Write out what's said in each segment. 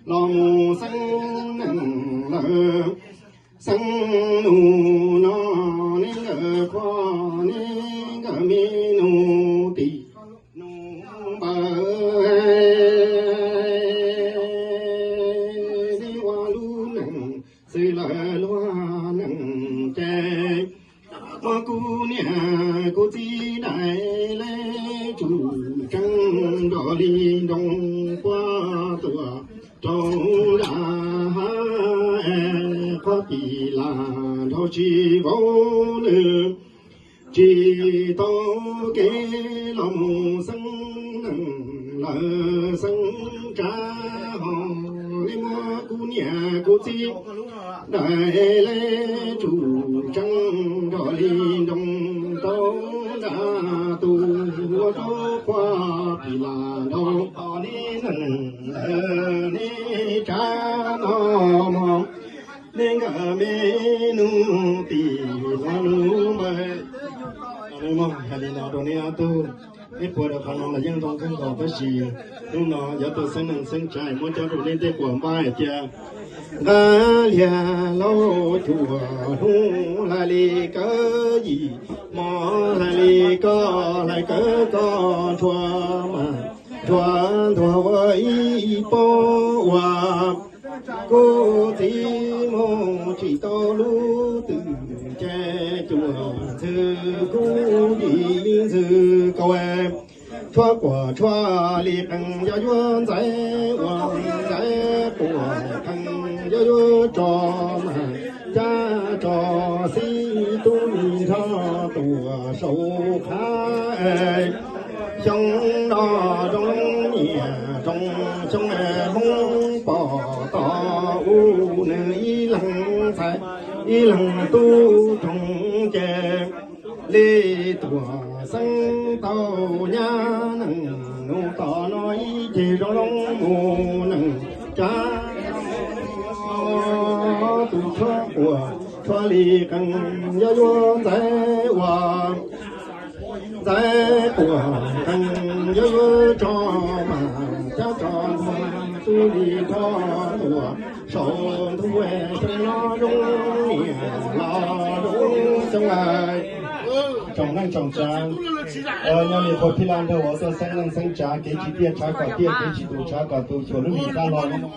los mus xeeb neeg lawm, xeeb nus no, neb nkawd qhua, neb nkawd me nus tim nus npawg, neb ua lub neej xws lawv luag neej ces muab kuv niam kuv txiv daim lej tsum tseeb nrog li nroo puab tuaj rau nram hav, qhov pis las nrhau tsis vau nws tsis tau kev los mus xeeb neeg lawm xeeb tsav ho, neb muab kuv niam kuv txiv daim lej tsum tseeb nrog li nroo rau nram tus ua rau qhua pis las nrog li neeg lawm neb tsav no mog, neb nkawd me nus tim ua nus npawg. Hais li no rau neb ob tug, neb puag rau qhov no los yeej zoo kawg nkaus tab sis hnub no yuav tau xeeb neeg xeeb tsav muab coj rau neb tej quas npab hais tias nqa liag lauj cuam hnub hlais li kawg yim hmo hlais li koj hlais kawg koj ntshua mas ntshua ntuag ua ib pob ua kuv txiv mus tsis tau lub twm ces cuam ntxwg kuv yim ntxwg kaum tshuab kuam tshuab li qees yog yuav ntxaiv ua ntxaiv quam qees yog yuav tso mas cab tso xib tub mi nrho tuam saum qhav xyoo no zoo nyiam zoo xyoo hmoob pom tos ub nws ib leeg ntxhais ib leeg tub roog ces li tuam xeeb tau nyab neeg nus tom no ib ceg zoo zoo mus neeg cab tus tshuab quam tshuab li qees yog yuav ntxaiv ua ntxaiv quam qees yog yuav tso mas cab tso ntxuag tub li nrho tuam saum ntuj xyoo no zoo niam los zoo xyoo lawm. Tsoom neej tsoom tsav, nyob li qhua phij laj nrog uas tuaj xeeb neej xeeb tsav kev tsis tiaj tshav kom tiaj kev tsis tus tshav kom tus xyuas lub hlis xab hlo.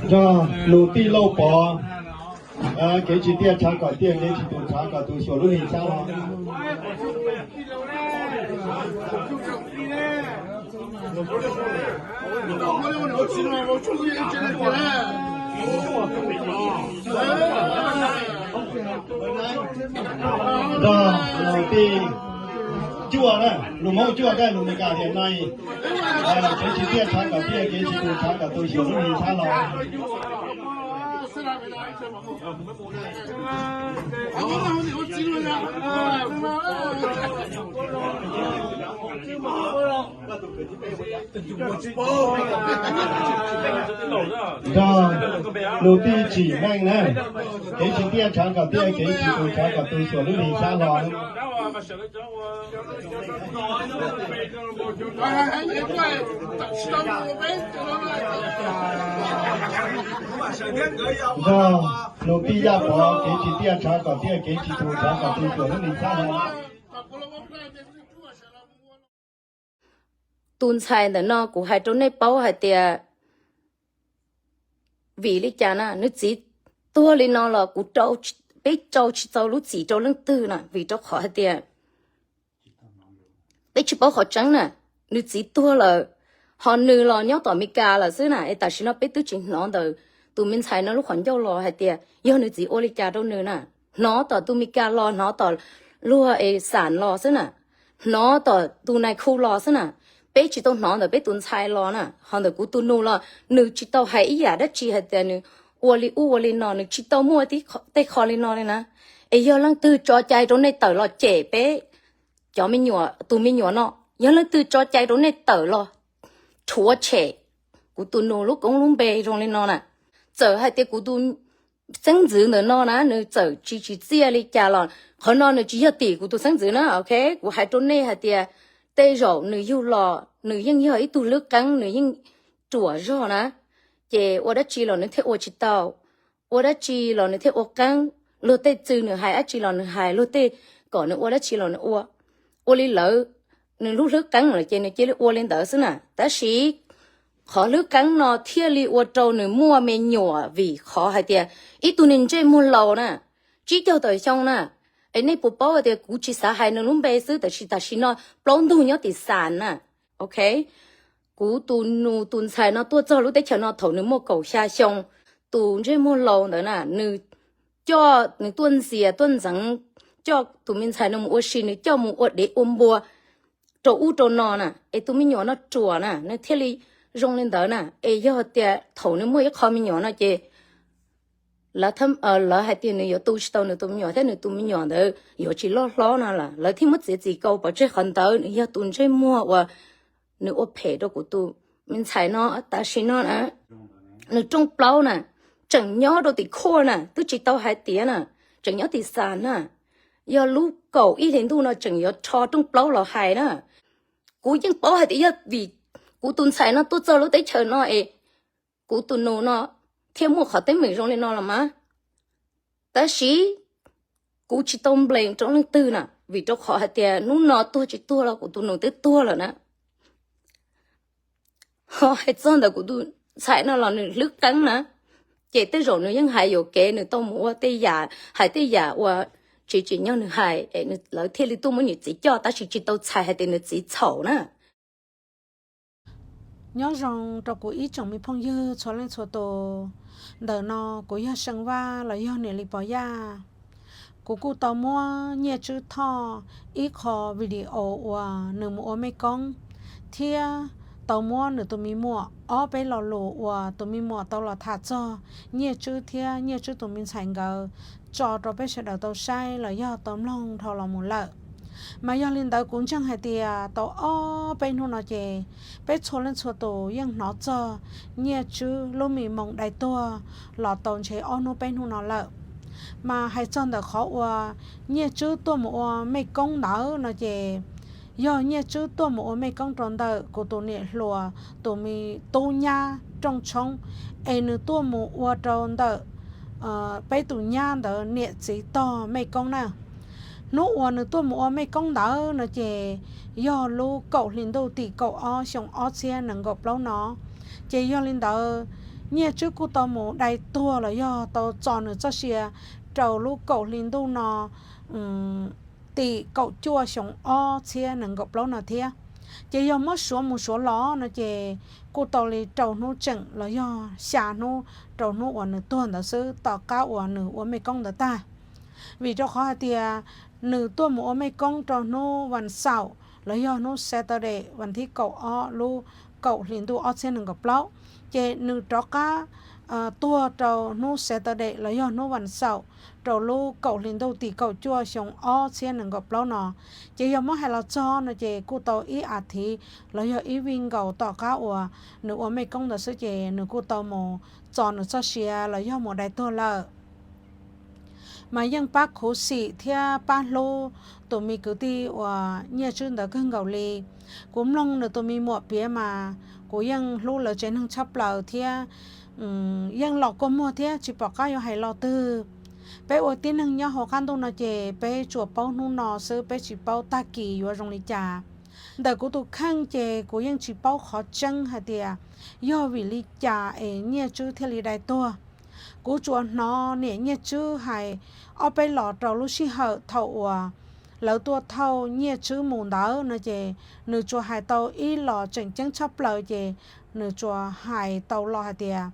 Nrog nus tij Lauj Pov, kev tsis tiaj tshav kom tiaj kev tsis tus tshav kom tus xyuas lub hlis xab hlo. Nrog nus tij Cuaj na, lus Hmoob Cuaj thiab lus Meskas tias nai, kev tsis tiaj tshav kom tiaj kev tsis tus tshav kom tus xyuas lub hlis xab hlo. Nrog nus tij Tsim Meej na, kev tsis tiaj tshav kom tiaj kev tsis tus tshav kom tus xyuas lub hlis xab hlo. Nrog nus tij Yaj Pov, kev tsis tiaj tshav kom tiaj kev tsis tus tshav kom tus xyuas lub hlis xab hlo. Tus ntxhais ntawm no kuv hais rau nej paub hais tias vim li cas na, nws txiv tuag li no los kuv, peb rau tsis tau lub txim rau leej twg na, vim rau qhov hais tias peb tsis paub qhov tseeb na. Nws txiv tuag lawm, ho nws los nyob tom Mes Kas lawm xwb na, es tam sim no peb twb tsis hnov ntawm tus me ntxhais no lub qhov ncauj los hais tias yog nws txiv ua li cas rau nws na. Hnov tom tus Mes Kas los, hnov tom luag es xam los xwb na, hnov tom tus nais khu los xwb na. Peb tsis tau hnov ntawm peb tus ntxhais los na, ho ntawm kuv tus nus los nws tsis tau hais ib yam dab tsi hais tias nws ua li ub ua li no, nws tsis tau muaj tej qho li no li na. Es yog leej twg tso cai rau nej tawm los cem peb cov me nyuam, tus me nyuam no, yog leej twg tso cai rau nej tawm los rhuav tshem kuv tus nus lub koob lub npe zoo li no na. Txawm hais tias kuv tus xeeb ntxwv ntawm no na, nws txawm tsis tsim txiaj li cas los qhov no nws tsis yog tim kuv tus xeeb ntxwv na, ok. Kuv hais rau nej hais tias tej zaum nws yug los nws yeej yog ib tug hlwb qeeb, nws yeej ruam zog na, ces ua dab tsi los nws thiaj ua tsis tau, ua dab tsi los nws thiaj ua qeeb. Luag tej txwv nws hais dab tsi los nws hais, luag tej kom nws ua dab tsi los nws ua. Ua li lawv, nws lub hlwb qeeb lawm ces nws cia li ua li ntawd xwb na. Tab sis qhov hlwb qeeb no thiaj li ua rau nws muaj me nyuam vim qhov hais tias ib tug niag ntsej muag laus na, tsib caug tawm xyoo na. Es nej puas paub hais tias kuv tsis xav hais nws lub npe xwb, tab sis tam sim no plaub ntug nyob tim Xas na, ok. Kuv tus nus tus ntxhais no tuaj txog lub teb chaws no thaum nws muaj kaum xya xyoo. Tus ntsej muag laus ntawd na, nws coj, nws tuaj ntxias tuaj ntxeev, coj tus me ntxhais no mus ua si, nws coj mus ua dev ua npua rau ub rau no na, es tus me nyuam no ruam na, nws thiaj li zoo li ntawd na. Es yog tias thaum nws muaj ib qho me nyuam no ces lawv hais tias nws yuav tu tsis tau nws tus me nyuam thiab nws tus me nyuam ntawd yuav tsis loj hlob no lawm, lawv thiaj muab txiav txim kaus pov tseg qhov ntawd. Nws yog tus ntsej muag uas nws ua phem rau kuv tus me ntxhais no tam sim no na. Nws rooj plaub na, tseem nyob rau tim Khuaj na, twb tsis tau hais tias na, tseem nyob tim Xas na. Yog lub kaum ib hlis ntuj no tseem yuav rho rooj plaub los hais na. Kuv yeej paub hais tias yog vim kuv tus ntxhais no tuaj txog lub teb chaws no es kuv tus nus no thiaj muaj qhov teeb meem zoo li no los mas. Tab sis kuv tsis tau nplees rau leej twg na, vim rau qhov hais tias hnub no tuag tsis tuag los kuv tus nus twb tuag lawm na. Ho hais txog ntawm kuv tus ntxhais no los nws hlwb qeeb na, ces tej zaum nws yeej hais yuam kev, nws tau mus ua tej yam, hais tej yam uas tsis tsim nyog nws hais, lawv thiaj li tuaj muab nws txiv coj, tab sis tsis tau txhais hais tias nws txiv txhaum na. Nyob zoo rau kuv ib tsoom me phooj ywg txhua leej txhua tus. Ntawm no kuv yog See Vaj los yog niam Lis Pov Yaj. Kuv kuj tau muab Nyiaj Tswb Thoj ib qho video uas nws mus ua mej koob, thiab tau muab nws tus me muam ob peb lo lus uas tus me muam tau los tham txog Nyiaj Tswb thiab Nyiaj Tswb tus me ntxhais nkawd tso rau peb sawv daws tau saib los yog tau mloog dhau los mus lawm. Mas yog li ntawd kuv ntseeg hais tias tau ob peb hnub no ces peb txhua leej txhua tus yeej hnov txog Nyiaj Tswb lub me moo dai tuag los tau ntshe ob hnub peb hnub no lawm. Mas hais txog ntawm qhov uas Nyiaj Tswb tuaj mus ua mej koob ntawd no ces yog Nyiaj Tswb tuaj mus ua mej koob rau ntawm kuv tus niam hluas tus me tub nyab rooj tshoob, es nws tuaj mus ua rau ntawm peb tus nyab ntawd niam txiv tog mej koob na. Hnub uas nws tuaj mus ua mej koob ntawd no ces yog lub kaum hli ntuj tim kaum ob xyoo ob txhiab nees nkaum plaub no. Ces yog li ntawd, Nyiaj Tswb kuj tau mus dai tuag los yog tau txo nws txoj sia rau lub kaum hli ntuj no tim kaum cuaj xyoo ob txhiab nees nkaum plaub no thiab. Ces yog muab suav mus suav los no ces kuj tau li rau hnub tseem los yog xya hnub rau hnub uas nws tuag ntawd xwb tom qab uas nws ua mej koob ntawd tag. Vim rau qhov hais tias nws tuaj mus ua mej koob rau hnub vas xaum los yog hnub Saturday vas thib kaum ob lub kaum hli ntuj ob txhiab nees nkaum plaub, ces nws rov qab tuag rau hnub Saturday los yog hnub vas xaum rau lub kaum hli ntuj tim kaum cuaj xyoo ob txhiab nees nkaum plaub no. Ces yog muab hais los txog no ces kuj tau ib as thiv los yog ib vij nkaus tom qab uas nws ua mej koob ntawd xwb ces nws kuj tau mus txo nws txoj sia los yog mus dai tuag lawm. Mas yeej pab khuv xim thiab pab hlub tus me kwv tij uas Nyiaj Tswb ntawd kawg nkaus li. Kuv mloog nws tus me muam piav mas kuv yeej hlub lawv tsev neeg tshaj plaws thiab yeej los kua muag thiab tsis pom qab yuav hais lo twg. Peb ua tib neeg nyob hauv qab ntuj no ces peb tsuas paub hnub no xwb, peb tsis paub tag kis yuav zoo li cas. Ntawm kuv tus kheej ces kuv yeej tsis paub qhov tseeb hais tias yog vim li cas es Nyiaj Tswb thiaj li dai tuag. Kuv tsuas hnov niam Nyiaj Tswb hais ob peb los rau lub sij hawm thaum uas lawv tuaj thauj Nyiaj Tswb mus ntawd no ces nws tsuas hais tau ib los tseem ceeb tshaj plaws ces nws tsuas hais tau los hais tias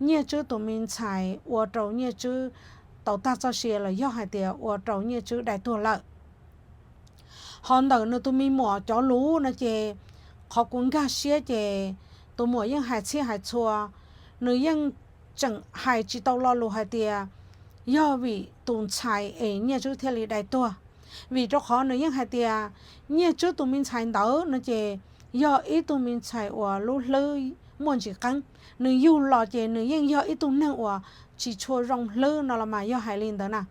Nyiaj Tswb tus me ntxhais ua rau Nyiaj Tswb tau tag txoj sia los yog hais tias ua rau Nyiaj Tswb dai tuag lawm. Ho ntawm nws tus me muam cov lus no ces qhov kuv nkag siab ces tus muam yeej hais txhij hais txhua, nws yeej tseem hais tsis tau lo lus hais tias yog vim tus ntxhais es Nyiaj Tswb thiaj li dai tuag. Vim rau qhov nws yeej hais tias Nyiaj Tswb tus me ntxhais ntawd no ces yog ib tug me ntxhais uas lub hlwb muaj ntsis qeeb. Nws yug los ces nws yeej yog ib tug neeg uas tsis tshua zoo hlwb no los mas yog hais li ntawd na.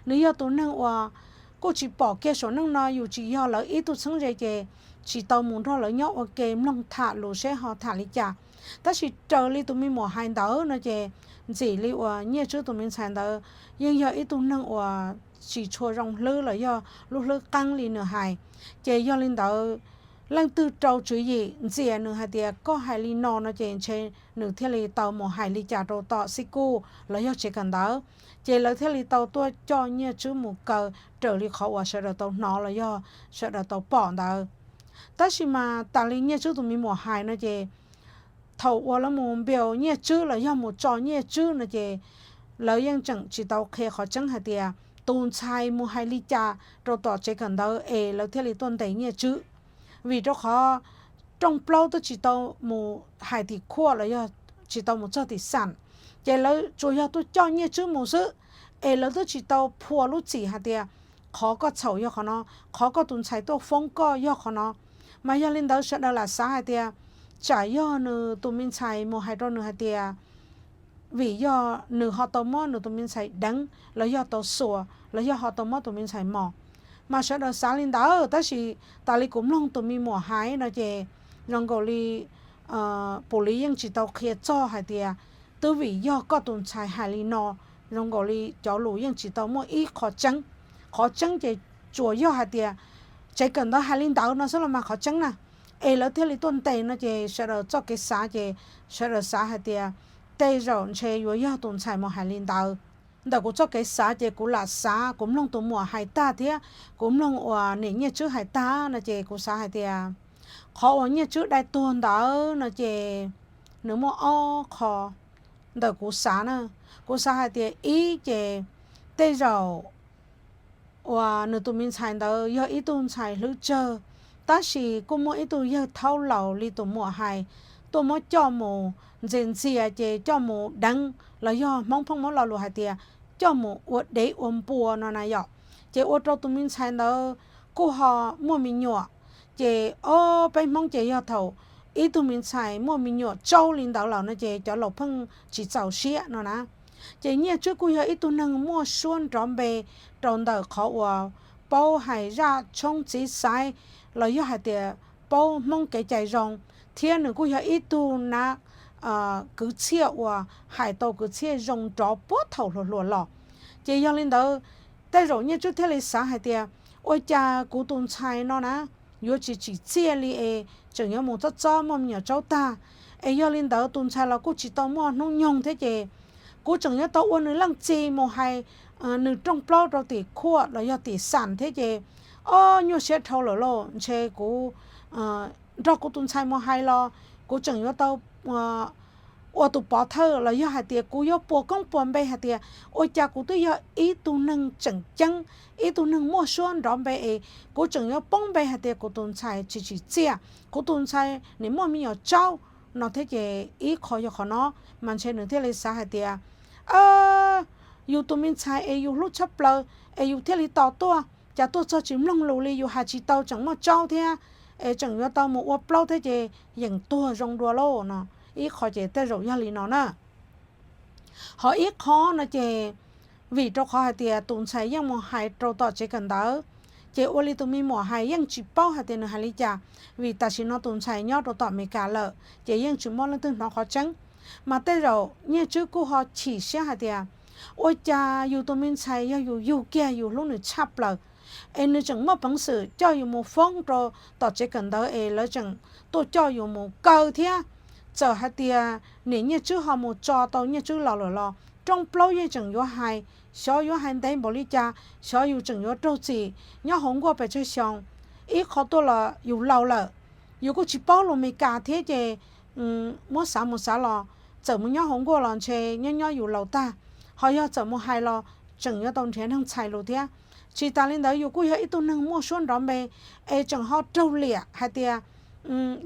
Nws yog tus neeg uas kuj tsis pom kiag saum neej no, yus tsis yog lawv ib tug txheeb ze ces tsis tau mus nrog lawv nyob ua ke mloog tham lus seb ho tham li cas. Tab sis raws li tus me muam hais ntawd no ces ntxim li uas Nyiaj Tswb tus me ntxhais ntawd yeej yog ib tug neeg uas tsis tshua zoo hlwb los yog lub hlwb qeeb li nws hais. Ces yog li ntawd, leej twg rau tswv yim ntxias nws hais tias koj hais li no no ces ntshe nws thiaj li tau mus hais li cas rau tom xib kuj los yog tsev kawm ntawv. Ces lawv thiaj li tau tuaj coj Nyiaj Tswb mus kaw raws li qhov uas sawv daws tau hnov los yog sawv daws tau pom ntawd. Tab sis mas tas li Nyiaj Tswb tus me muam hais no ces thaum uas lawv mus npias Nyiaj Tswb los yog mus tso Nyiaj Tswb no ces lawv yeej tseem tsis tau qhia qhov tseeb hais tias tus ntxhais mus hais li cas rau tom tsev kawm ntawv es lawv thiaj li tuaj ntes Nyiaj Tswb. Vim rau qhov rooj plaub twb tsis tau mus hais tim khuaj los yog tsis tau mus txog tim xam, ces lawv tsuas yog tuaj coj Nyiaj Tswb mus xwb, es lawv twb tsis tau phua lub txim hais tias qhov koj txhaum yog qhov no, qhov koj tus ntxhais tuaj foob koj yog qhov no. Mas yog li ntawd sawv daws lam xav hais tias tsam yog nws tus me ntxhais mus hais rau nws hais tias vim yog nws ho tau muab nws tus me ntxhais deev los yog tau xuas los yog ho tau muab tus me ntxhais mos. Mas sawv daws xav li ntawd, tab sis tas li kuv mloog tus me muam hais no ces zoo nkaus li pum li yeej tsis tau qhia txog hais tias twb vim yog koj tus ntxhais hais li no, zoo nkaus li cov lus yeej tsis tau muaj ib qho tseeb. Qhov tseeb ces tsuas yog hais tias tsev kawm ntawv hais li ntawd no xwb los mas qhov tseeb na, es lawv thiaj li tuaj ntes no ces sawv daws txoj kev xav ces sawv daws xav hais tias tej zaum ntshe yuav yog tus ntxhais mus hais li ntawd. Ntawm kuv txoj kev xav ces kuv lam xav, kuv mloog tus muam hais tag thiab kuv mloog uas niam Nyiaj Tswb hais tag no ces kuv xav hais tias qhov uas Nyiaj Tswb dai tuag ntawd no ces nws muaj ob qho ntawm kuv xav na. Kuv xav hais tias ib ces tej zaum uas nws tus me ntxhais ntawd yog ib tug ntxhais hlwb tsawg, tab sis kuj muaj ib tug yawg thaub laus li tus muam hais tuaj muab coj mus ntxias ntxias ces coj mus deev los yog Hmoob pheej muab lo lus hais tias coj mus ua dev ua npua no na yom. Ces ua rau tus me ntxhais ntawd kuj ho muaj me nyuam. Ces ob peb Hmoob ces yog thaum ib tug me ntxhais muaj me nyuam tsaub li ntawd lawm no ces cov laus pheej tsis txaus siab no na. Ces Nyiaj Tswb kuj yog ib tug neeg muaj suab nrov npe rau ntawm qhov uas paub hais zaj tshoob txiv xaiv los yog hais tias paub Hmoob kev cai zoo, thiab nws kuj yog ib tug nav kwv txhiaj uas hais tau kwv txhiaj zoo nrov puag thaum hluas hluas los. Ces yog li ntawd, tej zaum Nyiaj Tswb thiaj li xav hais tias ua cas kuv tus ntxhais no na yuav tsis tsim txiaj li es tseem yuav mus txob txob muaj me nyuam tsaub tag, es yog li ntawd tus ntxhais los kuj tsis tau muaj hnub nyoog thiab ces kuv tseem yuav tau ua nws leej txiv mus hais nws rooj plaub rau tim khuaj los yog tim xam thiab ces ob nyuaj siab dhau lawm lauj. Ntshe kuv nrog kuv tus ntxhais mus hais los kuv tseem yuav tau ua tus pov thawj los yog hais tias kuv yuav puas koob puas npe hais tias ua cas kuv twb yog ib tug neeg tseem ceeb, ib tug neeg muaj suab nrov npe es kuv tseem yuav poob npe hais tias kuv tus ntxhais tsis tsim txiaj, kuv tus ntxhais nim muaj me nyuam tsaub no thiab ces ib qho yog qhov no, mas ntshe nws thiaj li xav hais tias yus tus me ntxhais es yus hlub tshaj plaws es yus thiaj li tos tuaj, cas tuaj txog tsis mloog lus li, yus hais tsis tau tseem muaj tsaub thiab, es tseem yuav tau mus ua plaub thiab ces yeem tuag zoo dua lauj no. Ib qho ces tej zaum yog li no na. Ho ib qho no ces vim rau qhov hais tias tus ntxhais yeej mus hais rau tom tsev kawm ntawv, ces ua li tus me muam hais yeej tsis paub hais tias nws hais li cas, vim tam sim no tus ntxhais nyob rau tom Amelikas lawm ces yeej tsis muaj leej twg hnov qhov tseeb. Mas tej zaum Nyiaj Tswb kuj ho chim siab hais tias ua cas yus tus me ntxhais yog yus yug kiag yus hlub nws tshaj plaws, es nws tseem muaj peev xwm coj yus mus foob rau tom tsev kawm ntawv es lawv tseem tuaj coj yus mus kaw thiab. Txawm hais tias niam Nyiaj Tswb ho mus tso tau Nyiaj Tswb los lawm los rooj plaub yeej tseem yuav hais, xyov yuav hais ntev npaum li cas, xyov yus tseem yuav raug txim nyob hauv nkuaj pes tsawg xyoo. Ib qho tuaj los yus laus lawm, yus kuj tsis paub lus Amelikas thiab ces muab xav mus xav los, txawm mus nyob hauv nkuaj los ntshe nyob nyob yus laus tag, ho yog txawm mus hais los tseem yuav tau nrhiav neeg txhais lus thiab. Tsis tas li ntawd yus kuj yog ib tug neeg muaj suab nrov npe, es tseem ho raug liam hais tias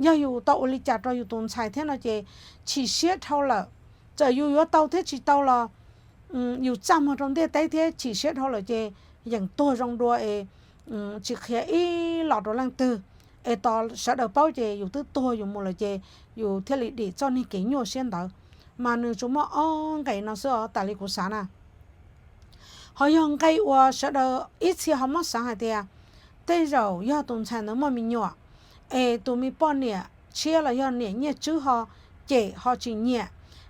yog yus tau ua li cas rau yus tus ntxhais thiab no ces chim siab dhau lawm. Txawm yus yuav tau thiab tsis tau los yus txaj muag rau ntiaj teb thiab chim siab dhau lawm ces yeem tuag zoo dua es tsis qhia ib los rau leej twg, es tos sawv daws paub ces yus twb tuag yus mus lawm ces yus thiaj li dim txoj niag kev nyuaj siab ntawd. mas nws tsuas muaj ob nqe no xwb os, tas li kuv xav na. Ho yog nqe uas sawv daws ib txhia ho muab xav hais tias tej zaum yog tus ntxhais ntawd muaj me nyuam, es tus me poj niam tshiab los yog niam Nyiaj Tswb ho cem ho tsis nyiam,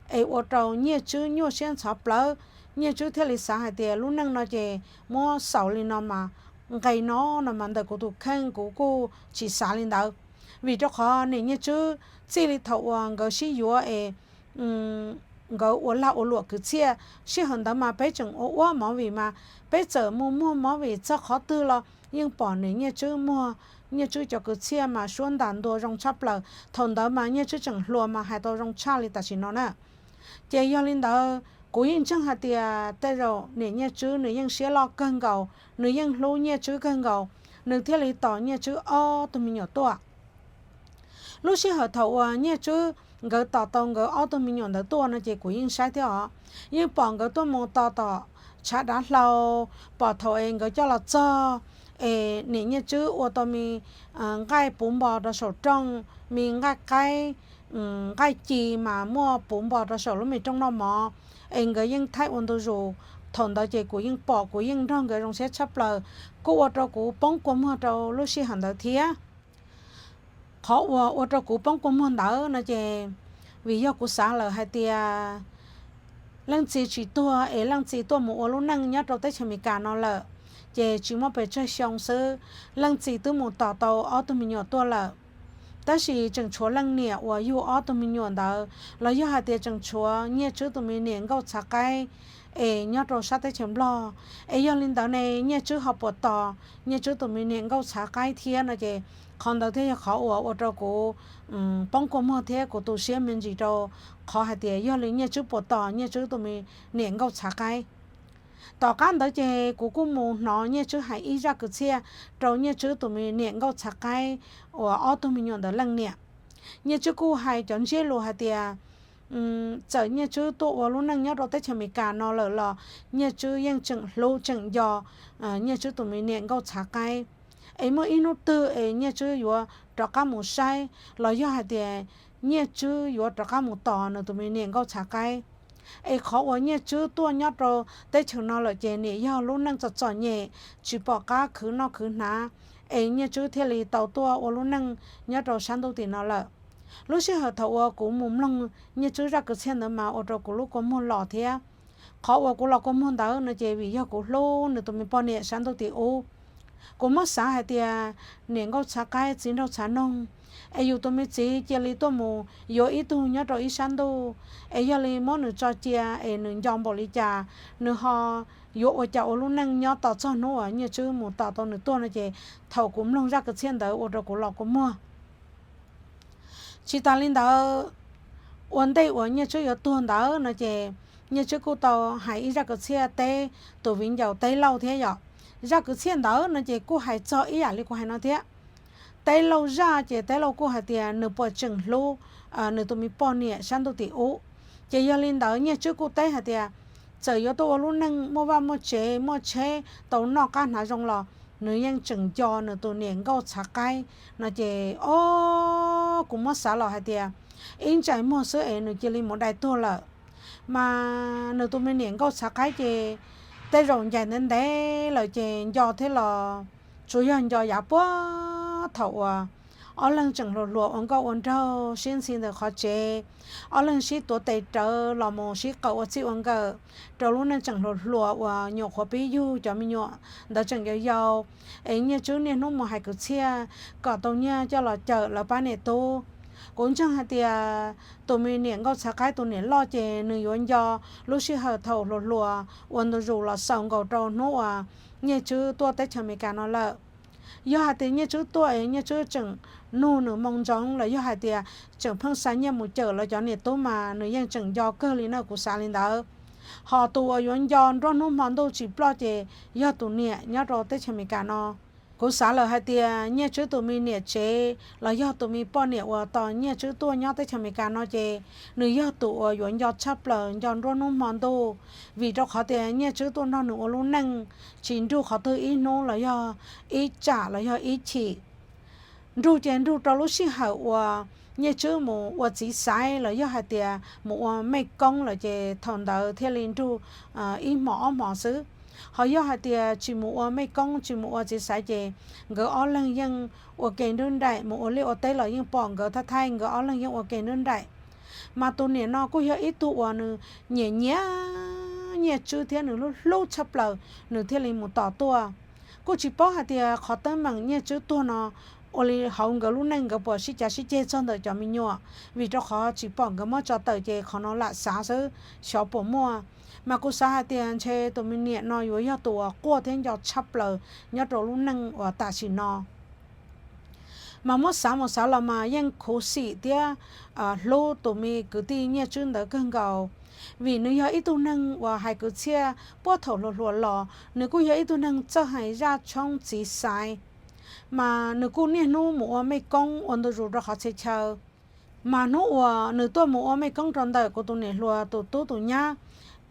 es ua rau Nyiaj Tswb nyuaj siab ntxhov plawv, Nyiaj Tswb thiaj li xav hais tias lub neej no ces muab xaus li no mas, nqe no no mas ntawm kuv tus kheej kuv kuj tsis xav li ntawd. Vim rau qhov niam Nyiaj Tswb txij li thaum uas nkawd sib yuav es nkawd ua lag ua luam kwv txhiaj, sij hawm ntawd mas peb tseem ua ua movie mas peb txawm mus muag movie txog qhov twg los yeej pom niam Nyiaj Tswb muag Nyiaj Tswb cov kwv txhiaj mas suab ntas ntua zoo tshaj plaws. Thaum ntawd mas Nyiaj Tswb tseem hluas mas hais tau zoo tshaj li tam sim no na. Ces yog li ntawd kuv yeej ntseeg hais tias tej zaum niam Nyiaj Tswb nws yeej siab loj kawg nkaus, nws yeej hlub Nyiaj Tswb kawg nkaus, nws thiaj li tos Nyiaj Tswb ob tug me nyuam tuaj. Lub sij hawm thaum uas Nyiaj Tswb nkawd tos tau nkawd ob tug me nyuam ntawd tuaj no ces kuv yeej saib thiab os. Yeej pom nkawd tuaj mus tos tom tshav dav hlau, pom thaum es nkawd coj los txog es niam Nyiaj Tswb ua tau me nqaij puv npo rau saum rooj, me nqaij qaib, nqaij ci mas muaj puv npo rau saum lub me rooj noj mov, es nkawd yeej thaij ua ntu zus. Thaum ntawd ces kuv yeej pom, kuv yeej nrog nkawd zoo siab tshaj plaws, kuj ua rau kuv poob kua muag rau lub sij hawm ntawd thiab. Qhov uas ua rau kuv poob kua muag ntawd no ces vim yog kuv xav lawm hais tias leej txiv tsis tuag es leej txiv tuaj mus ua lub neej nyob rau teb chaws Amelikas no lawm, ces tsis muaj pes tsawg xyoo xwb, leej txiv twb mus tos tau ob tug me nyuam tuaj lawm. Tab sis tseem tshuav leej niam uas yug ob tug me nyuam ntawd, los yog hais tias tseem tshuav Nyiaj Tswb tus me niam nkauj txhav qaib es nyob rau sab teb chaws Nplog. Es yog li ntawd ne Nyiaj Tswb ho puas tos Nyiaj Tswb tus me niam nkauj txhav qaib thiab no ces qhov ntawd thiaj yog qhov uas ua rau kuv poob kua muag thiab kuv tu siab me ntsis rau qhov hais tias yog li Nyiaj Tswb puas tos Nyiaj Tswb tus me niam nkauj txhav qaib. Tom qab ntawd ces kuv kuj mus hnov Nyiaj Tswb hais ib zaj kwv txhiaj rau Nyiaj Tswb tus me niam nkauj txhav qaib uas ob tug me nyuam ntawd leej niam. Nyiaj Tswb kuj hais cov ntsiab lus hais tias txawm Nyiaj Tswb tuaj ua lub neej nyob rau teb chaws Amelikas no lawm los Nyiaj Tswb yeej tseem hlub tseem nco Nyiaj Tswb tus me niam nkauj txhav qaib. Es muaj ib hnub twg es Nyiaj Tswb yuav rov qab mus saib los yog hais tias Nyiaj Tswb yuav rov qab mus tos nws tus me niam nkauj txhav qaib. Es qhov uas Nyiaj Tswb tuaj nyob rau teb chaws no lawm ces nim yog lub neej txom txom nyem, tsis pom qab khwv noj khwv hnav, es Nyiaj Tswb thiaj li tau tuaj ua lub neej nyob rau sab ntuj tim no lawm. Lub sij hawm thaum uas kuv mus mloog Nyiaj Tswb zaj kwv txhiaj ntawd mas ua rau kuv lub kua muag los thiab. Qhov uas kuv los kua muag ntawd no ces vim yog kuv hlub nws tus me poj niam sab ntuj tim ub. Kuv muab xav hais tias niam nkauj txhav qaib txiv nraug txhav noog, es yus tus me txiv cia li tuaj mus yuav ib tug nyob rau ib sab ntuj, es yog li muab nws tso cia es nws nco npaum li cas, nws ho yuav ua cas ua lub neej nyob tos txog hnub uas Nyiaj Tswb mus tos tau nws tuaj no ces thaum kuv mloog zaj kwv txhiaj ntawd ua rau kuv los kua muag. Tsis tas li ntawd, ua ntej uas Nyiaj Tswb yuav tuag ntawd no ces Nyiaj Tswb kuj tau hais ib zaj kwv txhiaj teb tus viv ncaus Teb Lauj thiab yom. Zaj kwv txhiaj ntawd no ces kuj hais txog ib yam li kuv hais no thiab. Teb Lauj zaj ces Teb Lauj kuj hais tias nws puas tseem hlub nws tus me poj niam sab ntuj tim ub. Ces yog li ntawd Nyiaj Tswb kuj teb hais tias txawm yuav tuaj ua lub neej muaj vaj muaj tsev muaj tsheb tau noj qab hnav zoo los nws yeej tseem nco nws tus niam nkauj txhav qaib no ces o, kuv muab xav los hais tias ib ntsais muag xwb es nws cia li mus dai tuag lawm. Mas nws tus me niam nkauj txhav qaib ces tej zaum ncaim ntev ntev lawm ces nco thiab los tsuas yog nco yav puag thaum uas ob leeg tseem hluas hluas ua nkauj ua nraug sib ntxhi ntawm qhov tsev, ob leeg sib tuav tes rawv los mus sib qaws ua txij ua nkawm rau lub neej tseem hluas hluas uas nyuam qhuav pib yug cov me nyuam ntawd tseem yau yau, es Nyiaj Tswb niaj hnub mus hais kwv txhiaj kom tau nyiaj coj los cawm lawv pab niam tub. Kuv ntseeg hais tias tus me niam nkauj txhav qaib tus niam loj ces nws yuav nco lub sij hawm thaum hluas hluas ua ntu zus los xaus nkaus rau hnub uas Nyiaj Tswb tuaj teb chaws Amelikas no lawm. Yog hais tias Nyiaj Tswb tuaj es Nyiaj Tswb tseem nug nws moo ntsoov los yog hais tias tseem pheej xa nyiaj mus cawm lawv cov niam tub mas nws yeej tseem nco kawg li na, kuv xav li ntawd. Ho tus uas yuav nco nruab hnub hmo ntuj tsis ploj ces yog tus niam nyob rau teb chaws Amelikas no. Kuv xav lawm hais tias Nyiaj Tswb tus me niam tsev los yog tus me poj niam uas tos Nyiaj Tswb tuaj nyob teb chaws Amelikas no ces nws yog tus uas yuav nco tshaj plaws, nco nruab hnub hmo ntuj, vim rau qhov tias Nyiaj Tswb tuaj nrog nws ua lub neej tsis nrug qhov twg ib hnub los yog ib tsam los yog ib chim. Nrug ces nrug rau lub sij hawm uas Nyiaj Tswb mus ua txiv xaiv los yog hais tias mus ua mej koob lawm ces thaum ntawd thiaj li nrug ib hmos ob hmos xwb. Ho yog hais tias tsis mus ua mej koob tsis mus ua txiv xaiv ces nkawd ob leeg yeej ua ke nruab nraim, mus ua liaj ua teb los yeej pom nkawd thaij thaij, nkawd ob leeg yeej ua ke nruab nraim. Mas tus niam no kuj yog ib tug uas nws nyiam nyiam Nyiaj Tswb thiab nws hlub hlub tshaj plaws, nws thiaj li mus tos tuaj. Kuj tsis paub hais tias qhov teeb meem Nyiaj Tswb tuag no ua li hauv nkawd lub neej nkawd puas sib cav sib ceg txog ntawm cov me nyuam, vim rau qhov tsis pom nkawd muab tso tawm ces qhov no lam xav xwb, xyov puas muaj. Mas kuv xav hais tias ntshe tus me niam no yuav yog tus uas quaj thiab nco tshaj plaws nyob rau lub neej uas tam sim no. Mas muab xav mus xav los mas yeej khuv xim thiab hlub tus me kwv tij Nyiaj Tswb ntawd kawg nkaus, vim nws yog ib tug neeg uas hais kwv txhiaj puag thaum hluas hluas los, nws kuj yog ib tug neeg txawj hais zaj tshoob txiv xaiv. Mas nws kuj niaj hnub mus ua mej koob ua ntu zus rau qhov txhia chaw. Mas hnub uas nws tuaj mus ua mej koob rau ntawm kuv tus niam hluas tus tub tus nyab,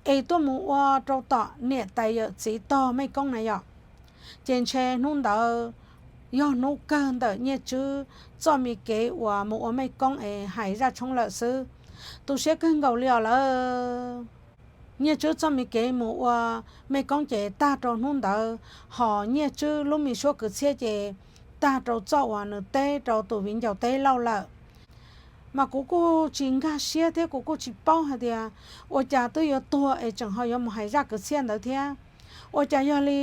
es tuaj mus ua rau tom niam tais yawm txiv tog mej koob na yom, ces ntshe hnub ntawd yog hnub kawg ntawm Nyiaj Tswb txoj me kev uas mus ua mej koob es hais zaj tshoob lawm xwb. Tu siab kawg nkaus li os lawm. Nyiaj Tswb txoj me kev mus ua mej koob ces tag rau hnub ntawd, ho Nyiaj Tswb lub me suab kwv txhiaj ces tag rau txoj uas nws teb rau tus viv ncaus Teb Lauj lawm. Mas kuv kuj tsis nkag siab thiab kuv kuj tsis paub hais tias ua cas twb yuav tuag es tseem ho yuav mus hais zaj kwv txhiaj ntawd thiab. Ua cas yog li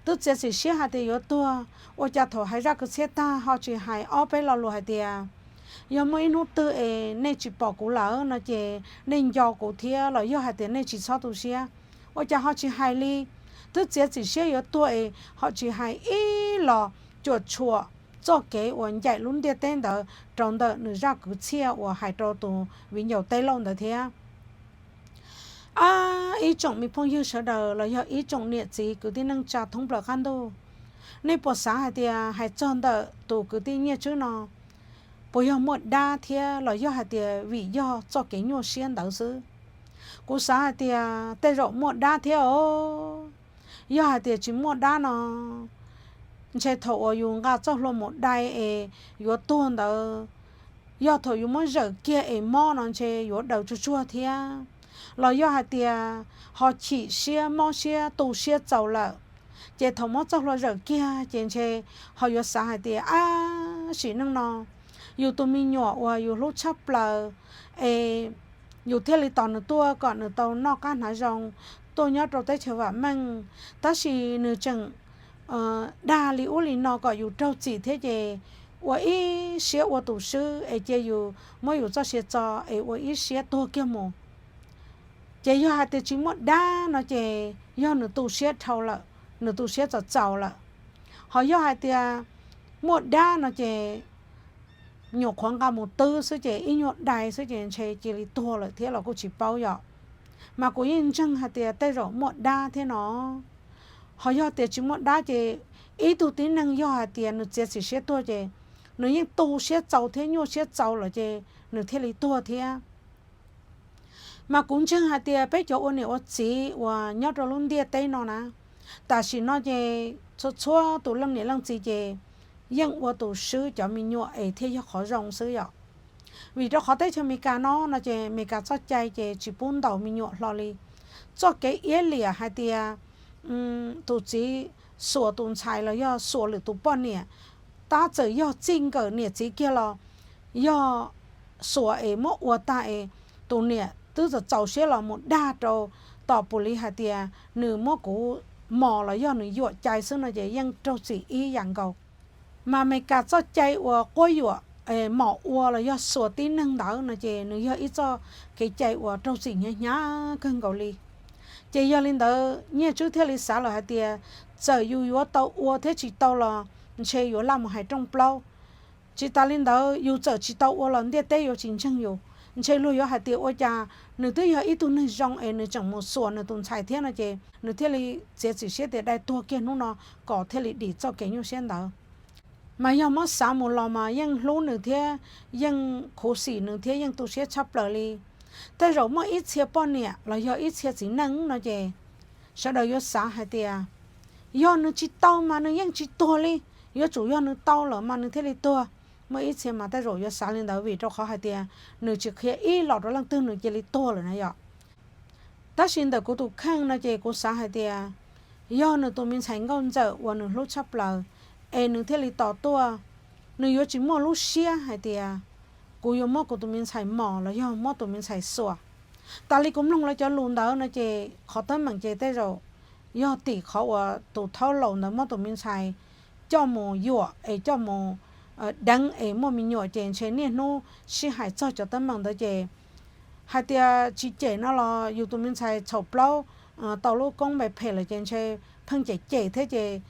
twb txiav txim siab hais tias yuav tuag, ua cas thaum hais zaj kwv txhiaj tag ho tsis hais ob peb lo lus hais tias, yog muaj ib hnub twg es nej tsis pom kuv lawm no ces nej nco kuv thiab los yog hais tias nej tsis txhob tu siab. Ua cas ho tsis hais li, twb txiav txim siab yuav tuag es ho tsis hais ib los cuam tshuam txoj kev uas ncaim lub ntiaj teb ntawd rau ntawm nws zaj kwv txhiaj uas hais rau tus viv ncaus Teb Lauj ntawd thiab. Ab, ib tsoom me phooj ywg sawv daws los yog ib tsoom niam txiv kwv tij neej tsa thoob plaws qab ntuj, nej puas xav hais tias hais txog ntawm tus kwv tij Nyiaj Tswb no, puas yog muaj dab thiab los yog hais tias vim yog txoj kev nyuaj siab ntawd xwb? Kuv xav hais tias tej zaum muaj dab thiab os. Yog hais tias tsis muaj dab no, ntshe thaum uas yus nqa txoj hlua mus dai es yuav tuag ntawd, yog thaum yus muab zawm kiag es mob no ntshe yuav daws tsuag tsuag thiab. Los yog hais tias ho chim siab mob siab tu siab txaus lawm, ces thaum muab txoj hlua zawm kiag ces ntshe ho yuav xav hais tias, ab, sim neej no yus tus me nyuam uas yus hlub tshaj plaws es yus thiaj li tos nws tuaj kom nws tau noj qab hnav zoo, tuaj nyob rau teb chaws vam meej, tab sis nws tseem dag li ub li no kom yus raug txim thiab ces ua ib siab ua tus swb es cia yus muab yus txoj sia txo es ua ib siab tuag kiag mus. Ces yog hais tias tsis muaj dab no ces yog nws tu siab dhau lawm, nws tu siab txaus txaus lawm. Ho yog hais tias muaj dab no ces nyuam qhuav nqa mus twb xwb ces ib nyuag dai xwb ces ntshe cia li tuag lawm thiab los kuj tsis paub yom. Mas kuv yeej ntseeg hais tias tej zaum muaj dab thiab no. Ho yog tias tsis muaj dab ces ib tug tib neeg yog hais tias nws txiav txim siab tuag ces nws yeej tu siab txaus thiab nyuaj siab txaus lawm ces nws thiaj li tuag thiab. Mas kuv ntseeg hais tias peb cov ua niam ua txiv uas nyob rau lub ntiaj teb no na, tam sim no ces txhua txhua tus leej niam leej txiv ces yeej ua tus swb cov me nyuam es thiaj yog qhov zoo xwb yom. Vim rau qhov teb chaws Amelikas no no ces Amelikas txoj cai ces tsis pub ntaus me nyuam hlo li. Txoj kev iab liam hais tias tus txiv xuas tus ntxhais los yog xuas lwm tus poj niam, tab txawm yog txij nkawm niam txiv kiag los yog xuas es muab ua tag es tus niam twb txaus txaus siab los mus dag rau tom pus li hais tias nws muab kuv mos los yog nws yuam cai xwb no ces yeej raug txim ib yam nkaus. Mas Amelikas txoj cai uas quab yuam, mos ua los yog xuas tib neeg ntawd no ces nws yog ib txoj kev cai uas raug txim hnyav hnyav kawg nkaus li. Ces yog li ntawd Nyiaj Tswb thiaj li xav lawm hais tias txawm yus yuav tau ua thiab tsis tau los ntshe yuav laj mus hais rooj plaub. Tsis tas li ntawd yus txawm tsis tau ua los ntiaj teb yuav tsis ntseeg yus. Ntshe luag yuav hais tias ua cas nws twb yog ib tug neeg zoo es nws tseem mus xuas nws tus ntxhais thiab no ces nws thiaj li txiav txim siab tias dai tuag kiag hnub no kom thiaj li dim txoj kev nyuaj siab ntawd. Mas yog muab xav mus los mas yeej hlub nws thiab yeej khuv xim nws thiab yeej tu siab tshaj plaws li. Tej zaum muaj ib txhia poj niam los yog ib txhia txiv neej no ces sawv daws yuav xav hais tias yog nws tsis tau mas nws yeej tsis tuag li, yuav tsum yog nws tau lawm mas nws thiaj li tuag. Muaj ib txhia mas tej zaum yuav xav li ntawd vim rau qhov hais tias nws tsis qhia ib los rau leej twg nws cia li tuag lawm na yom. Tab sis ntawm kuv tus kheej no ces kuv xav hais tias yog nws tus me ntxhais nkauj ntxawm uas nws hlub tshaj plaws es nws thiaj li tos tuaj, nws yuav tsis muaj lub siab hais tias kuv yuav muab kuv tus me ntxhais mos los yog muab tus me ntxhais xuas. Tas li kuv mloog lawv cov lus ntawd no ces qhov teeb meem ces tej zaum yog tim qhov uas tus thaub laus ntawd muab tus me ntxhais coj mus yuam es coj mus deev es muaj me nyuam ces ntshe niaj hnub sib hais txog cov teeb meem ntawd ces hais tias tsis cem no los yus tus me ntxhais txhaum plaub tau lub koob npe phem lawm ces ntshe pheej cem cem thiab ces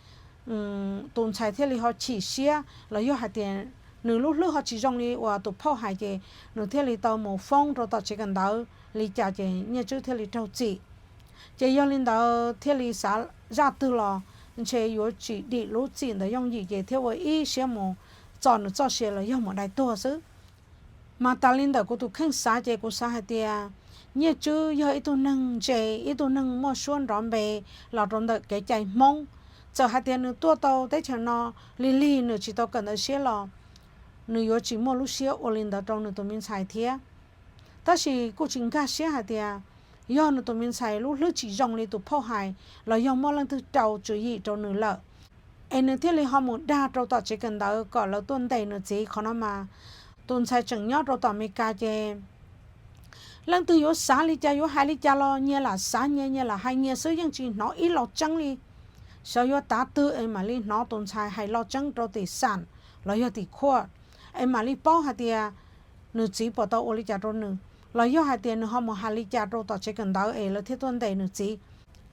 tus ntxhais thiaj li ho chim siab los yog hais tias nws lub hlwb ho tsis zoo li uas tus phauj hais ces nws thiaj li tau mus foob rau tom tsev kawm ntawv li cas ces Nyiaj Tswb thiaj li raug txim. Ces yog li ntawd thiaj li xav zaj twg los ntshe yuav tsis dim lub txim ntawd yooj yim ces thiaj ua ib siab mus txo nws txoj sia los yog mus dai tuag xwb. Mas tas li ntawm kuv tus kheej xav ces kuv xav hais tias Nyiaj Tswb yog ib tug neeg ntse, ib tug neeg muaj suab nrov npe los rau ntawm kev cai Hmoob. Txawm hais tias nws tuaj tau teb chaws no lig lig nws tsis tau kawm ntawv siab los nws yuav tsis muaj lub siab ua li ntawd rau nws tus me ntxhais thiab. Tab sis kuj tsis nkag siab hais tias yog nws tus me ntxhais lub hlwb tsis zoo li tus phauj hais los yog muaj leej twg rau tswv yim rau nws lawm es nws thiaj li ho mus dag rau tom tsev kawm ntawv kom lawv tuaj ntes nws txiv. Qhov no mas tus ntxhais tseem nyob rau tom Amelikas ces leej twg yuav xav li cas yuav hais li cas los nyias lam xav nyias, nyias lam hais nyias xwb, yeej tsis hnov ib lo tseeb li. Xyov yuav tav twg es mam li hnov tus ntxhais hais lo tseeb rau tim xam los yog tim khuaj es mam li paub hais tias nws txiv puas tau ua li cas rau nws los yog hais tias nws ho mus hais li cas rau tom tsev kawm ntawv es lawv thiaj tuaj ntes nws txiv.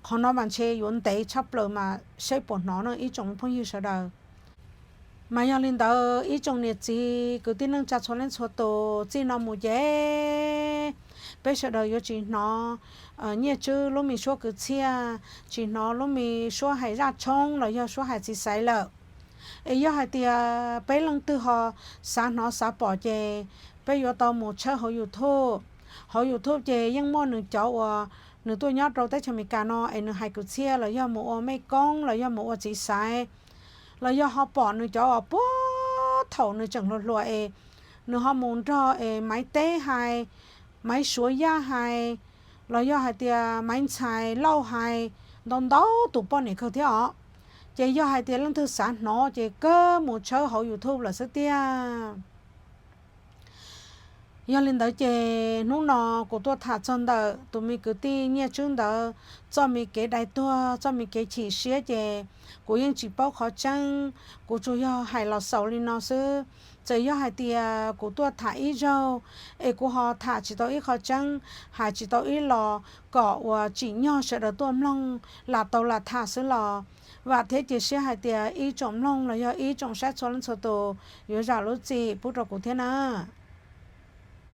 Qhov no mas ntshe yuav ntev tshaj plaws mas saib puas hnov no ib tsoom phooj ywg sawv daws. Mas yog li ntawd ib tsoom niam txiv kwv tij neej tsa txhua leej txhua tus, txij no mus ces peb sawv daws yuav tsis hnov Nyiaj Tswb lub me suab kwv txhiaj, tsis hnov lub me suab hais zaj tshoob los yog suab hais txiv xaiv lawm. Es yog hais tias peb leej twg ho xav hnov xav pom ces peb yuav tau mus tshawb hauv YouTube. Hauv YouTube ces yeej muaj nws cov uas nws tuaj nyob rau teb chaws Amelikas no es nws hais kwv txhiaj los yog mus ua mej koob los yog mus ua txiv xaiv los yog ho pom nws cov uas puag thaum nws tseem hluas hluas es nws ho mus nrog es Maiv Teb hais, Maiv Suav Yaj hais, los yog hais tias Maiv Ntxhais Lauj hais, ntau ntau tus poj niam kawg thiab os. Ces yog hais tias leej twg xav hnov ces kawg mus tshawb hauv YouTube lawm xwb tiag. Yog li ntawd ces hnub no kuv tuaj tham txog ntawm tus me kwv tij Nyiaj Tswb ntawd txoj me kev dai tuag, txoj me kev chim siab ces kuv yeej tsis paub qhov tseeb, kuv tsuas yog hais los xaus li no xwb. Txawm yog hais tias kuv tuaj tham ib zaug es kuv ho tham tsis tau ib qho tseeb, hais tsis tau ib los kom uas tsim nyog sawv daws tuaj mloog lam tau lam tham xwb los vam thiab cia siab hais tias ib tsoom mloog los yog ib tsoom saib txhua leej txhua tus yuav zam lub txim pub rau kuv thiab na.